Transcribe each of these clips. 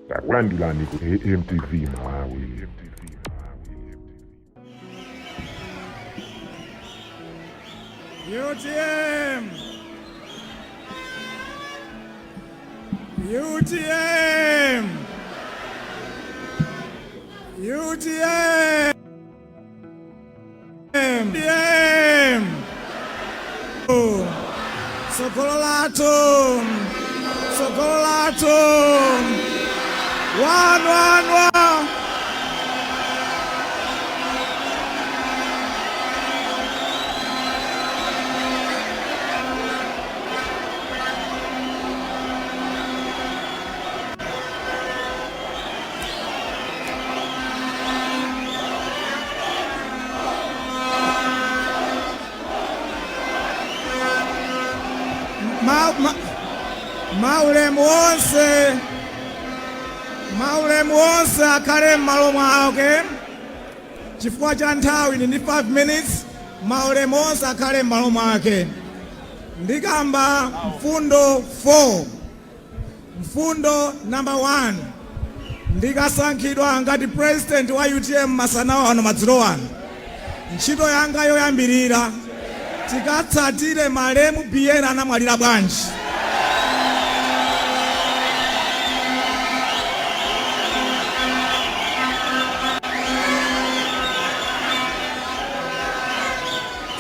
Takulandirani ku AMTV Malawi. UTM. UTM. UTM. UTM. Tsogolo lathu. Tsogolo lathu. One, one, one. Ma, ma, maulemu onse, maulemu onse akhale m'malo mwawo chifukwa cha nthawi. Ndi 5 minutes. Maulemu onse akhale m'malo mwake. Ndikamba mfundo 4. Mfundo number 1: ndikasankhidwa ngati president wa UTM masana ano, madzulo ano, ntchito yanga yoyambirira, tikatsatire malemu Biyeni anamwalira bwanji.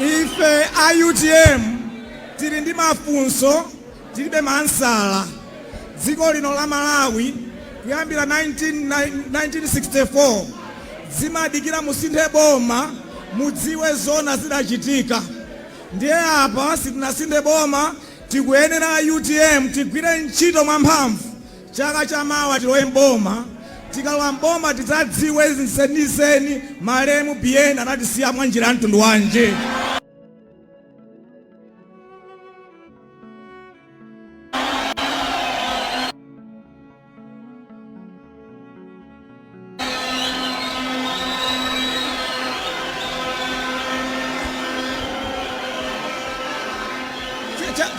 Ife a UTM tili ndi mafunso, tilibe maansala. Dziko lino la Malawi kuyambira 19 1964 zimadikira musinthe boma mudziwe zona zidachitika. Ndiye apa sitinasinthe boma. Tikuyenera UTM tigwire ntchito mwamphamvu. Chaka chamawa tilowe mboma. Tikalowa mboma tidzadziwe zenizeni malemu Biyeni anatisiya mwa njira ya mtundu wanji.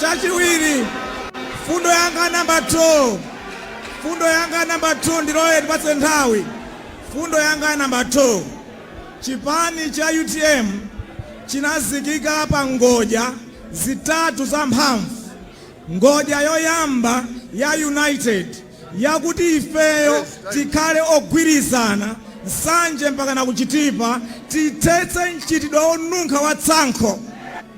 Chachiwiri, fundo yanga namba 2, fundo yanga namba 2, ndiloye ndipatse nthawi. Fundo yanga namba 2: chipani cha UTM chinazikika pa ngodya zitatu za mphamvu. Ngodya yoyamba ya united, yakuti ifeyo tikhale ogwirizana, Nsanje mpaka na kuchitipa, tithetse mchitidwe onunkha wa tsankho.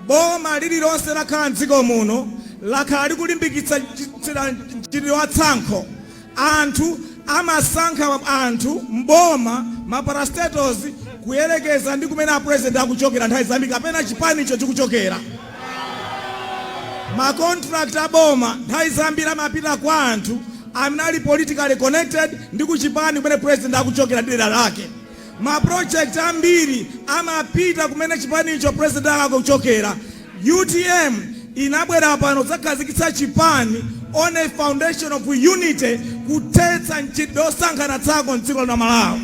Boma lililonse lakhala mdziko muno lakhala likulimbikitsa mchitidwe wa tsankho. Anthu amasankha anthu mboma, ma parastatals, kuyerekeza ndi kumene a president akuchokera nthawi zambiri kapena chipanicho chikuchokera. Ma contract aboma nthawi zambiri amapita kwa anthu amene ali politically connected ndi kuchipani kumene president akuchokera ndi dera lake. Ma project ambiri amapita kumene chipanicho president akuchokera. UTM inabwera pano kudzakhazikitsa chipani on a foundation of unity, kuthetsa mchitidwe osankhana tsankho mdziko la Malawi.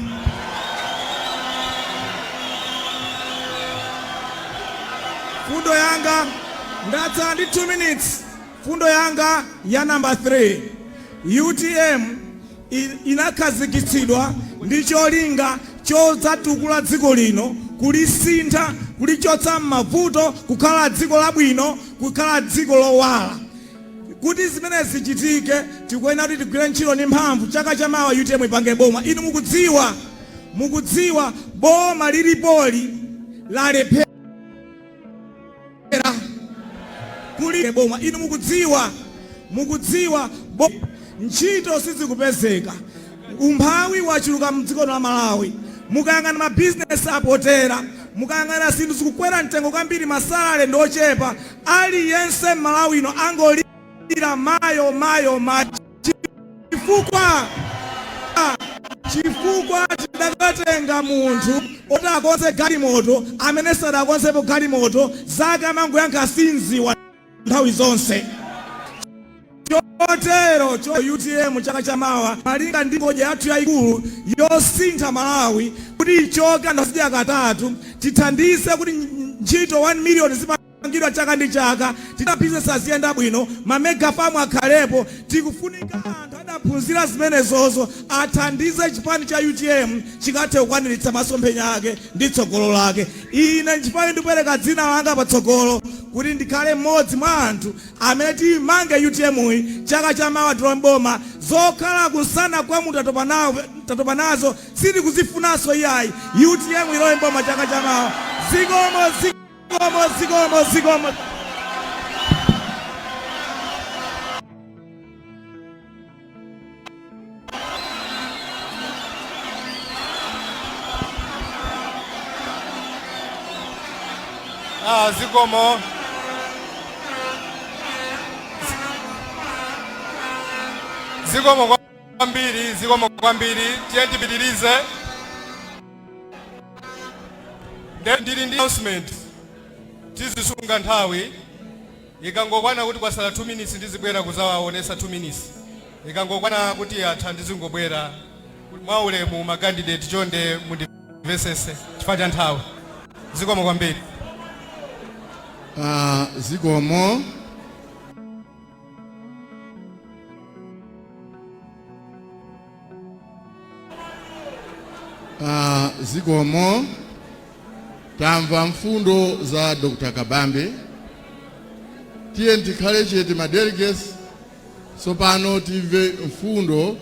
Fundo yanga, ndatsala ndi 2 minutes, fundo yanga ya namba 3: UTM inakhazikitsidwa ndi cholinga chodzatukula dziko lino, kulisintha, kulichotsa m'mavuto, kukhala dziko labwino, kukhala dziko lowala. Kuti zimene zichitike, tikuyenera kuti tigwire ntchito ndi mphamvu. Chaka chamawa UTM ipange boma. Inu mukudziwa, mukudziwa boma lilipoli lalephera kuli boma. Inu mukudziwa, mukudziwa ntchito sizikupezeka, umphawi wachuluka mdziko la Malawi. Mukayang'ana mabizinesi apotera, mukayang'ana zinthu zikukwera mtengo kwambiri, ma salary ndi ochepa. Aliyense m'Malawi ino angolira mayo, mayo, mayo, chifukwa tidakatenga munthu oti akonze galimoto amene sadakonzepo galimoto zake, amangoyankha sinziwa nthawi zonse. Chotero cho UTM chaka chamawa, malinga ndi ngodya yathu yayikulu yosintha Malawi kuti ichoke anthu azidya katatu, tithandize kuti ntchito 1 million. zimapangidwa chaka ndi chaka. Tina bizinesi aziyenda bwino, ma mega farm akhalepo. Tikufunika anthu adaphunzira zimenezozo athandize chipani cha UTM chikathe kukwaniritsa masomphenya ake ndi tsogolo lake. Ine nchifukwa ndikupereka dzina langa patsogolo kuti ndikhale mmodzi mwa anthu amene timange UTM iyi chaka chamawa tilowe mboma. Zokhala kusana kwa munthu tatopa nazo, sitikuzifunanso iyayi. UTM ilowe mboma chaka chamawa. Zikomo, zikomo, zikomo, zikomo. Ah, zikomo. Zikomo kwambiri, zikomo kwambiri. Tiye tipitirize. Ndili ndi announcement. Tizisunga nthawi. Ikangokwana kuti kwasala 2 minutes, ndizibwera kuzawaonesa 2 minutes. Ikangokwana kuti yatha, ndizingobwera mwaulemu. Ma candidate, chonde mundimvesese chifukwa cha nthawi. Zikomo kwambiri. Ah, zikomo. Ah, zikomo. Tamva mfundo za Dr. Kabambe. Tiye tikhale chete, ma delegates. Tsopano timve mfundo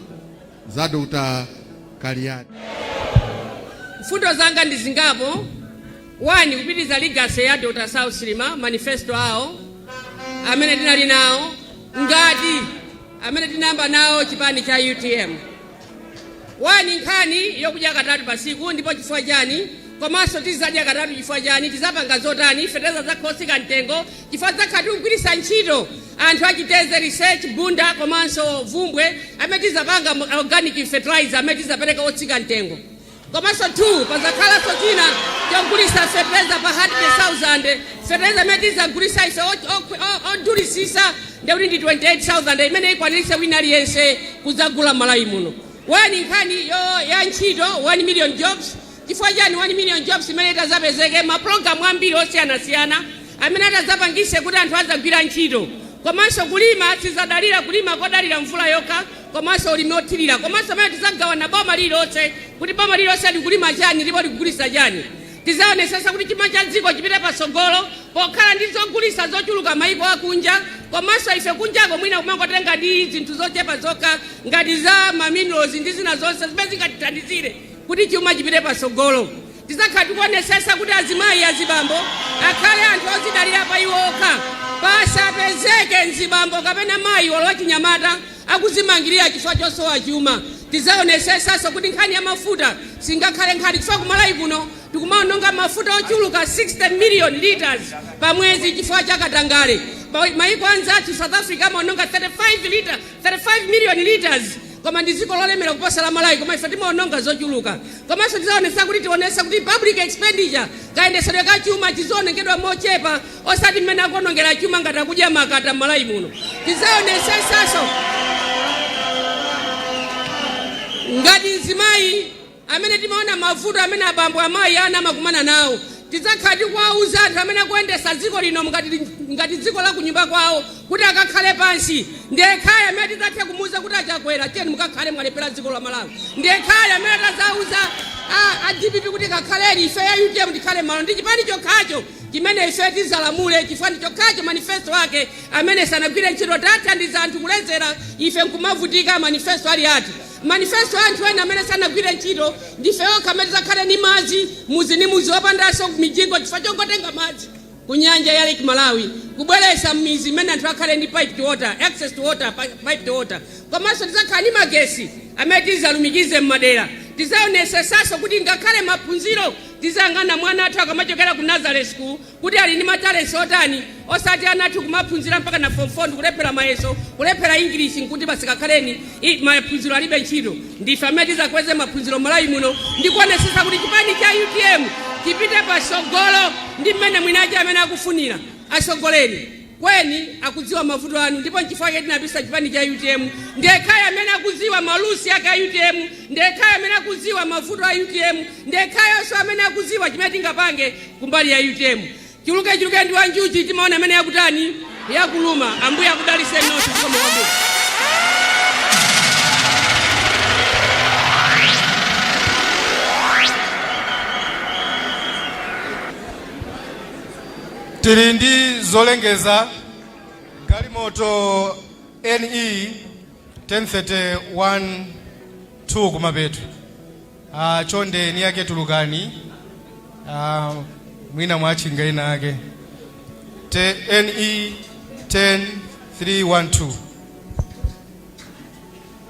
za Dr. Kaliati. Mfundo zanga ndi zingapo. 1, kupitiriza legacy ya Dr. Saulos Chilima, manifesto awo amene tinali nawo ngati amene tinayamba nawo chipani cha UTM. 1, nkhani yokudya katatu pasiku, ndipo chifukwa chani, komanso tizadya katatu chifukwa chani, tizapanga zotani, fetereza zakhotsika mtengo chifukwa zakhala tikugwiritsa ntchito anthu achiteze research Bunda komanso Vumbwe amene tizapanga organic fertilizer amene tizapereka otsika mtengo. Komanso 2, pazakhalanso china chogulisa fertilizer pa 100,000. Fertilizer amene tizagulisa ife odulisisa ndekuti ndi 28,000 imene ikwanirise wina aliyense kudzagula Malawi muno. 1, nkhani ya ntchito, 1 million jobs. Chifukwa chani 1 million jobs? Imene itazapezeke mapulogalamu ambiri osiyanasiyana amene atazapangise kuti anthu azagwira ntchito, komanso kulima sizadalira kulima kodalira mvula yokha, komanso ulimi othirira, komanso amene tizagawana boma lililonse kuti boma lililonse likulima chani ndipo likugulisa chani. Tizaonesesa kuti chuma cha dziko chipite patsogolo pokhala ndi zogulisa zochuluka maiko akunja, komanso ife kunjako mwina kumangotenga ndi zinthu zochepa zokha ngati za ma minerals ndi zina zonse zimene zingatithandizire kuti chuma chipite patsogolo. Tizakhala tikuonesesa kuti azimayi, azibambo akhale anthu ozidalira pa iwo okha. Pasapezeke mzibambo kapena mayi olo wachinyamata akuzimangirira chifukwa chosowa chuma. Tizaonesesanso kuti nkhani ya mafuta singakhale nkhani, chifukwa kumalawi kuno tikumaononga mafuta ochuluka 60 million liters pa mwezi chifukwa cha katangale. Maiko anzathu, South Africa, amaononga 35 liter, 35 million liters, koma ndi dziko lolemera kuposa la Malawi, koma ife timaononga zochuluka. Komanso tizaonesa kuti tionesa kuti public expenditure, kayendesedwe ka chuma chizionongedwa mochepa, osati mmene akuonongera chuma ngati akudya makata m'Malawi muno. Tizaonesesanso ngati mzimayi amene timaona mavuto amene abambo, amayi, ana amakumana nawo, tidzakhala tikuwauza anthu amene akuyendesa dziko lino ngati dziko la kunyumba kwawo kuti akakhale pansi. Ndiye khaya amene tidzathe kumuuza kuti achakwera, tiyeni mukakhale, mwalephera dziko la Malawi. Ndiye khaya amene tazauza a DPP kuti kakhaleni, ife ya UTM tikhale malo. Ndi chipani chokhacho chimene ife tizalamule, chifukwa ndi chokhacho manifesto ake amene sanagwire ntchito. Tathandiza anthu kulezera, ife nkumavutika. Manifesto ali ati? Manifesto anthu ena amene sanagwire ntchito. Ndife okha amene tizakhale ndi madzi muzi ndi muzi, wopandanso mijigo, chifukwa chongotenga madzi ku nyanja ya Lake Malawi kubweresa m'mizi imene anthu akhale ndi piped water, access to water, piped water. Komanso tizakhala ndi magesi amene tizalumikize m'madera. Tizaonesesanso kuti ngakhale maphunziro tizayang'ana mwana athu akamachokera ku nursery school kuti ali ndi ma talents otani, osati ana athu kumaphunzira mpaka na form 4 ndikulephera mayeso, kulephera English, nkuti basi kakhaleni, maphunziro alibe ntchito. Ndife amene tizakweze maphunziro Malawi muno ndikuonesesa kuti chipani cha UTM chipite pasogolo ndi mmene mwinache amene akufunira. Asogoleri kweni akudziwa mavuto anu, ndipo nchifukwa chake tinapisa chipani cha UTM. Ndiyekhaya amene akudziwa malusi ake a UTM, ndiyekhaya amene akudziwa mavuto a UTM, ndiyekhayanso amene akudziwa chimene tingapange kumbali ya UTM. Chuluke chuluke ndi wanjuchi, timaona amene yakutani, yakuluma. Ambuye akudaliseni nonse. Zikomo kwambiri. Tili ndi zolengeza. Galimoto NE 1031 2 kumapeto, chonde eni ake tulukani, mwina mwatchinga ina ake. NE 10312.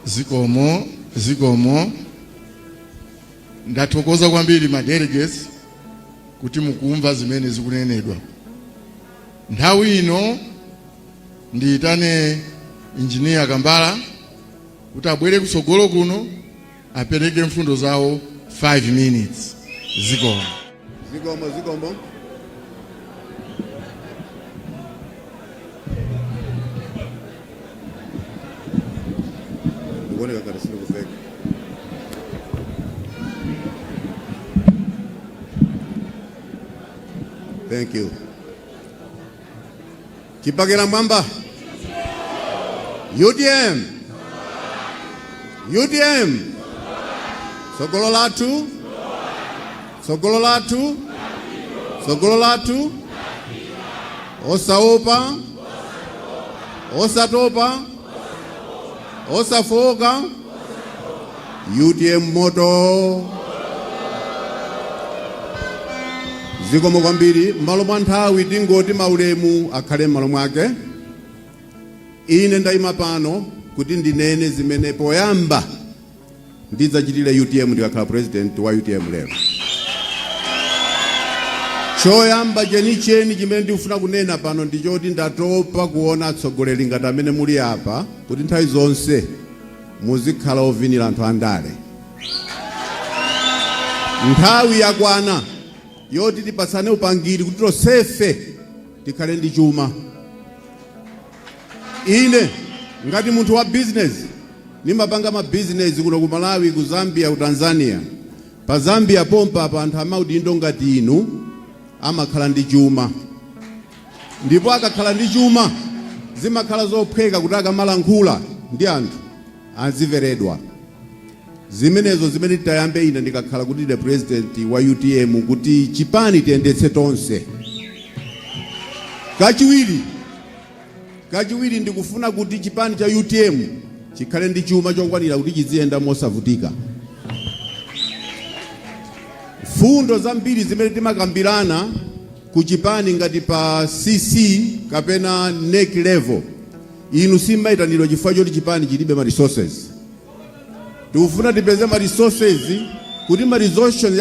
Zikomo, zikomo. Ndathokoza kwambiri ma delegates kuti mukumva zimene zikunenedwa. Nthawi ino ndiyitane Injiniya Kambala kuti abwere kutsogolo kuno apereke mfundo zawo, 5 minutes. Zikomo. Zikomo, zikomo. Ndikuoneka ngati sindikuveka. Thank you. Chipakera mwamba. UTM. UTM. Tsogolo lathu. Tsogolo lathu. Tsogolo lathu. Osaopa. Osatopa. Osafoka. UTM moto. Zikomo kwambiri. M'malo mwa nthawi tingoti maulemu akhale m'malo mwake. Ine ndayima pano kuti ndinene zimene poyamba ndidzachitire UTM ndikakhala president wa UTM lero. Choyamba chenicheni chimene ndikufuna kunena pano ndi choti ndatopa kuona atsogoleri ngati amene muli apa kuti nthawi zonse muzikhala ovinira anthu andale. Nthawi yakwana yoti tipatsane upangiri kuti tonsefe tikhale ndi chuma. Ine ngati munthu wa business, nimapanga ma business kuno ku Malawi, ku Zambia, ku Tanzania. Pa Zambia pompa pa anthu amaudindo ngati inu amakhala ndi chuma, ndipo akakhala ndi chuma zimakhala zophweka kuti akamalankhula ndi anthu azimveredwa. Zimenezo zimene titayambe ine ndikakhala kuti ndine president wa UTM, kuti chipani tiyendetse tonse. Kachiwiri, ndikufuna kuti chipani cha UTM chikhale ndi chuma chokwanira kuti chiziyenda mosavutika. Fundo zambiri zimene timakambirana ku chipani ngati pa CC kapena NEC level, inu simmayitanidwa chifukwa choti chipani chilibe ma resources. Tikufuna tipeze ma resources kuti ma resolutions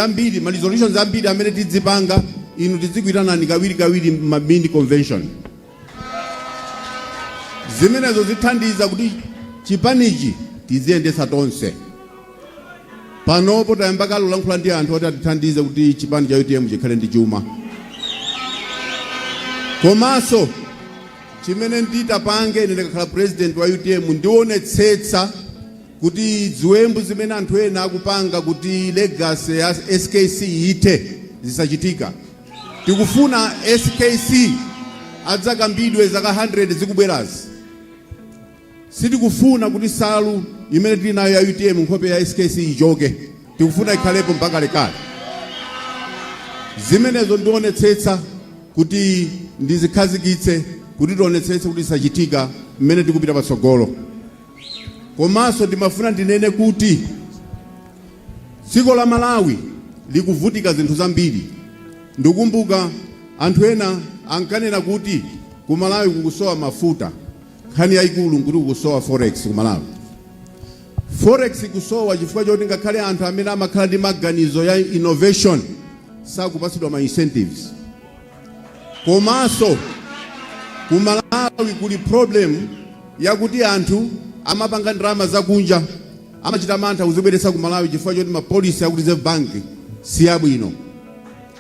ambiri amene tidzipanga, inu tizikuitanani kawiri kawiri ma mini convention. Zimenezo zithandiza kuti chipanichi tiziyendetsa tonse. Panopo tayamba kale kulankhula ndi anthu oti atithandize kuti chipani cha UTM chikhale ndi chuma. Komanso chimene nditapange ine ndikakhala president wa UTM, ndionetsetsa kuti ziwembu zimene anthu ena akupanga kuti legacy ya SKC ithe zisachitika. Tikufuna SKC adzakambidwe zaka 100 zikubwerazi. Sitikufuna kuti salu imene tili nayo ya UTM, nkhope ya SKC, ichoke. Tikufuna ikhalepo mpaka lekale. Zimenezo ndionetsetsa kuti ndizikhazikitse, kuti tionetsetse kuti zisachitika mmene tikupita patsogolo. Komanso ndimafuna ndinene kuti dziko la Malawi likuvutika zinthu zambiri. Ndikukumbuka anthu ena ankanena kuti ku Malawi kukusowa mafuta. Nkhani yayikulu nkuti kukusowa forex ku Malawi. Forex ikusowa chifukwa choti ngakhale anthu amene amakhala ndi maganizo ya innovation sakupatsidwa ma incentives. Komanso ku Malawi kuli problem yakuti anthu amapanga ndalama zakunja amachita mantha kuzibweretsa ku Malawi chifukwa choti ma policy aku Reserve Bank si abwino,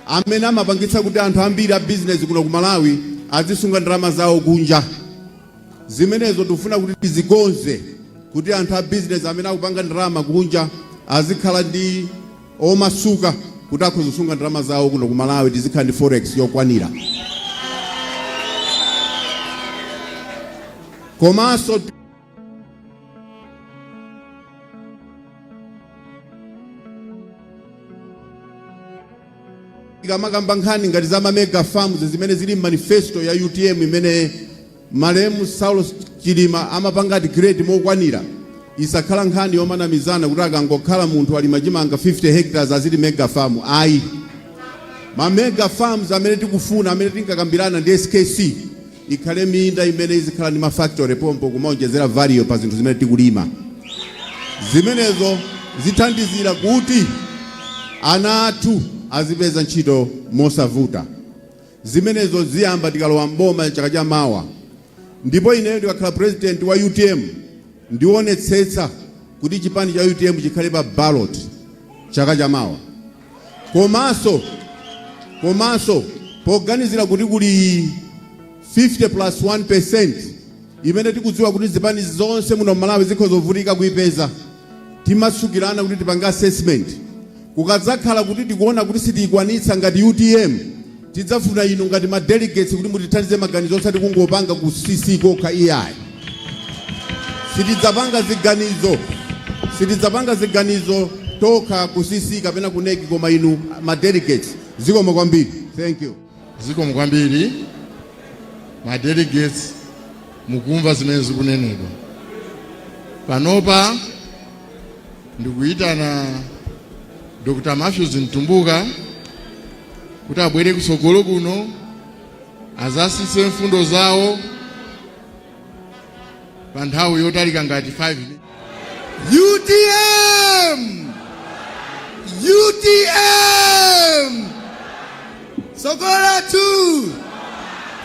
amene amapangitsa kuti anthu ambiri a business kuno ku Malawi azisunga ndalama zawo kunja. Zimenezo tikufuna kuti tizikonze kuti anthu a business amene akupanga ndalama kunja azikhala ndi omasuka kuti akhoza kusunga ndalama zawo kuno ku Malawi, tizikhala ndi forex yokwanira. Komanso tikamakamba nkhani ngati za mega farms zimene zili manifesto ya UTM imene malemu Saulos Chilima amapanga grade mokwanira, isakhala nkhani yomanamizana kuti akangokhala munthu alima chimanga 50 hectares azili mega farm. Ayi, ma mega farms amene tikufuna, amene tinkakambirana ndi SKC, ikhale minda imene izikhala ndi mafactory pompo kumaonjezera value pa zinthu zimene tikulima. Zimenezo zithandizira kuti ana athu azipeza ntchito mosavuta. Zimenezo ziyamba tikalowa mboma chaka cha mawa. Ndipo ineyo ndikakhala president wa UTM, ndionetsetsa kuti chipani cha UTM chikhale pa ballot chaka cha mawa. Komanso poganizira kuti kuli 50 plus 1% imene tikudziwa kuti zipani zonse muno Malawi zikhoza kuvutika kuipeza, timasukirana kuti tipange assessment. Kukadzakhala kuti tikuona kuti sitiyikwanitsa ngati UTM, tidzafuna inu ngati ma delegates kuti mutithandize maganizo, osati kungopanga ku CC kokha iyayi. Sitidzapanga ziganizo tokha ku CC kapena ku NEC, koma inu ma delegates. Zikomo kwambiri, thank you. Zikomo kwambiri. Ma delegates, mukumva zimene zikunenedwa panopa. Ndikuyitana Dr. Matthews Mtumbuka kuti abwere kutsogolo kuno azasise mfundo zawo pa nthawi yotalika ngati 5 minutes. UTM! UTM! Tsogolo!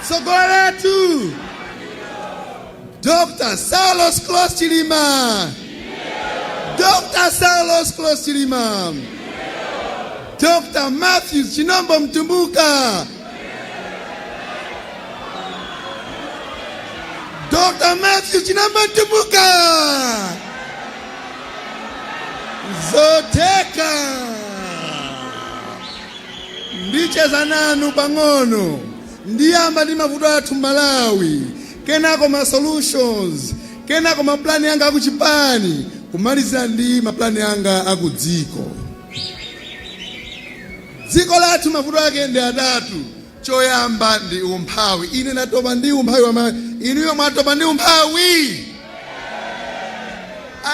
Tsogolo! Dr. Saulos Klaus Chilima! Dr. Saulos Klaus Chilima! Dr. Matthews Chinombo Mtumbuka! Dr. Matthews Chinombo Mtumbuka! Zotheka, ndicheza nanu pang'ono. Ndiyamba ndi mavuto athu Malawi, kenako ma solutions, kenako maplani anga akuchipani, kumalizira ndi maplani anga akudziko. Dziko lathu mavuto ake ndi atatu. Choyamba ndi umphawi. Ine ndatopa ndi umphawi wa Malawi. Inuyo mwatopa ndi umphawi?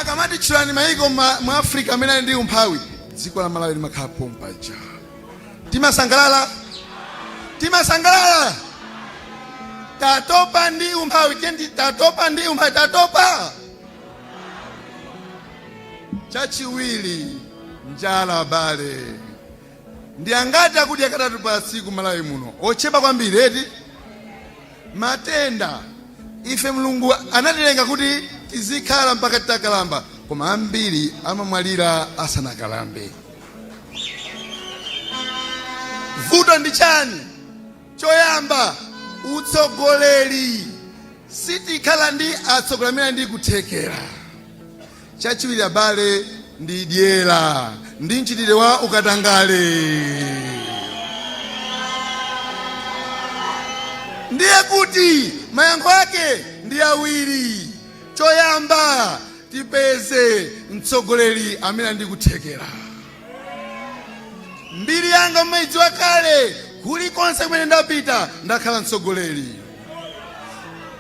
Akamati tchulani mayiko mu Africa amene ali ndi umphawi, dziko la Malawi limakhala pompaja. Timasangalala, timasangalala. Tatopa ndi umphawi. Tendi tatopa ndi umphawi, tatopa. Chachiwiri, njala. Abale, ndi angati akudya katatu pa tsiku Malawi muno? Ochepa kwambiri, eti? Matenda. Ife Mulungu anatilenga kuti tizikhala mpaka titakalamba, koma ambiri amamwalira asanakalambe. Vuto ndi chani? Choyamba, utsogoleri. Sitikhala ndi atsogoleri amene ndi kuthekera. Chachiwiri, abale, ndi dyera ndi mchitidwe wa ukatangale. Ndiye kuti mayankho ake ndi awiri. Choyamba, tipeze mtsogoleri amene ali ndi kuthekera. Mbiri yanga mmayidziwa kale. Kulikonse kumene ndapita ndakhala mtsogoleri.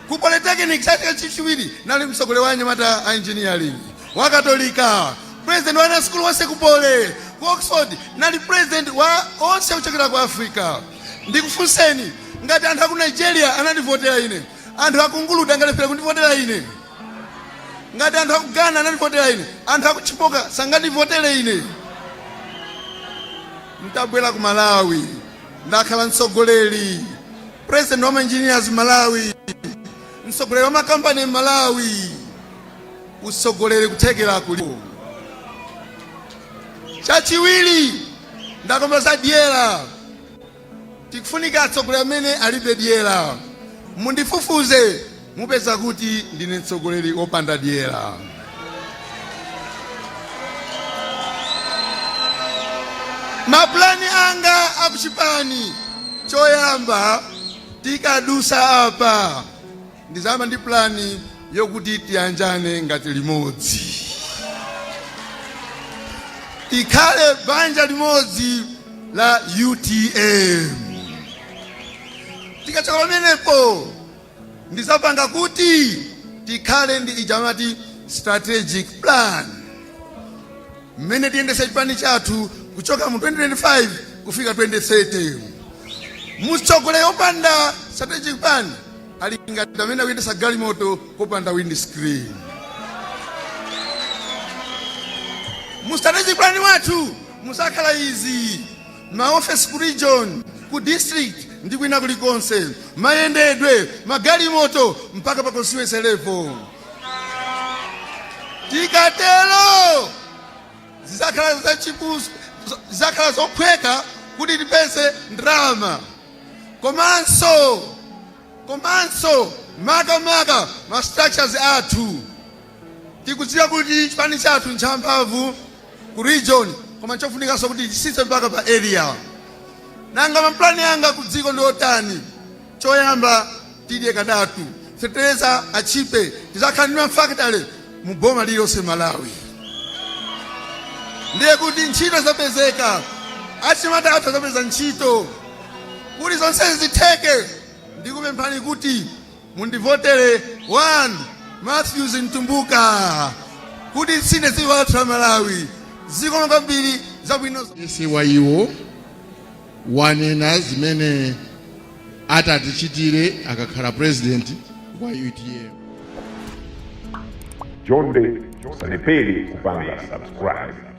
Ku Polytechnic chaka chachiwiri nali mtsogoleri wa anyamata a engineering wa Katolika, president wa ana sukulu wonse ku Poly. Ku Oxford nali president wa onse kuchokera ku Africa. Ndikufunseni, ngati anthu aku Nigeria anandivotera ine, anthu aku Ngulude angalephere kundivotera ine? Ngati anthu aku Ghana anandivotera ine, anthu aku Chipoka sangandivotere ine? Ntabwera ku Malawi ndakhala mtsogoleri, president wa engineers Malawi, mtsogoleri wa makampani Malawi. Utsogoleri, kuthekera kulipo. Chachiwiri, ndakamba za dyera. Tikufunika atsogoleri amene alibe dyera. Mundifufuze, mupeza kuti ndine mtsogoleri wopanda dyera. Mapulani anga akuchipani, choyamba, tikadusa apa. Ndizayamba ndi plani yokuti tiyanjane ngati limodzi, tikhale banja limodzi la UTM. Tikachoka pamenepo, ndizapanga kuti tikhale ndi ijamati strategic plan, mmene tiyendese chipani chathu kuchoka mu 2025 kufika 2030. Mutsogoleri wopanda strategic plan ali ngati amene akuyendesa galimoto kopanda windscreen. Mu strategic plan wathu musakhala izi: maofesi ku region, ku district ndi kwina kulikonse, mayendedwe, magalimoto, mpaka pa constituency level. Tikatero zizakhala zachibuso, zizakhala zophweka kuti tipeze ndalama, komanso makamaka ma structures athu. Tikudziwa kuti chipani chathu nchamphamvu ku region, koma nchofunikanso kuti tisitse mpaka pa area. Nanga maplani anga ku dziko ndi otani? Choyamba, tidye katatu, fetereza achipe, tizakhala ndi mafakitale mu boma lililonse Malawi, ndiye kuti ntchito zapezeka, achinyamata athu azapeza ntchito. Kuti zonsezi zitheke, ndikupemphani kuti mundivotere 1 Matthews Mtumbuka kuti tsinde dziko lathu la Malawi. Zikomo kwambiri, zabwino. Ese wa iwo wanena zimene atatichitire akakhala president wa UTM. Chonde, musalephere kupanga subscribe.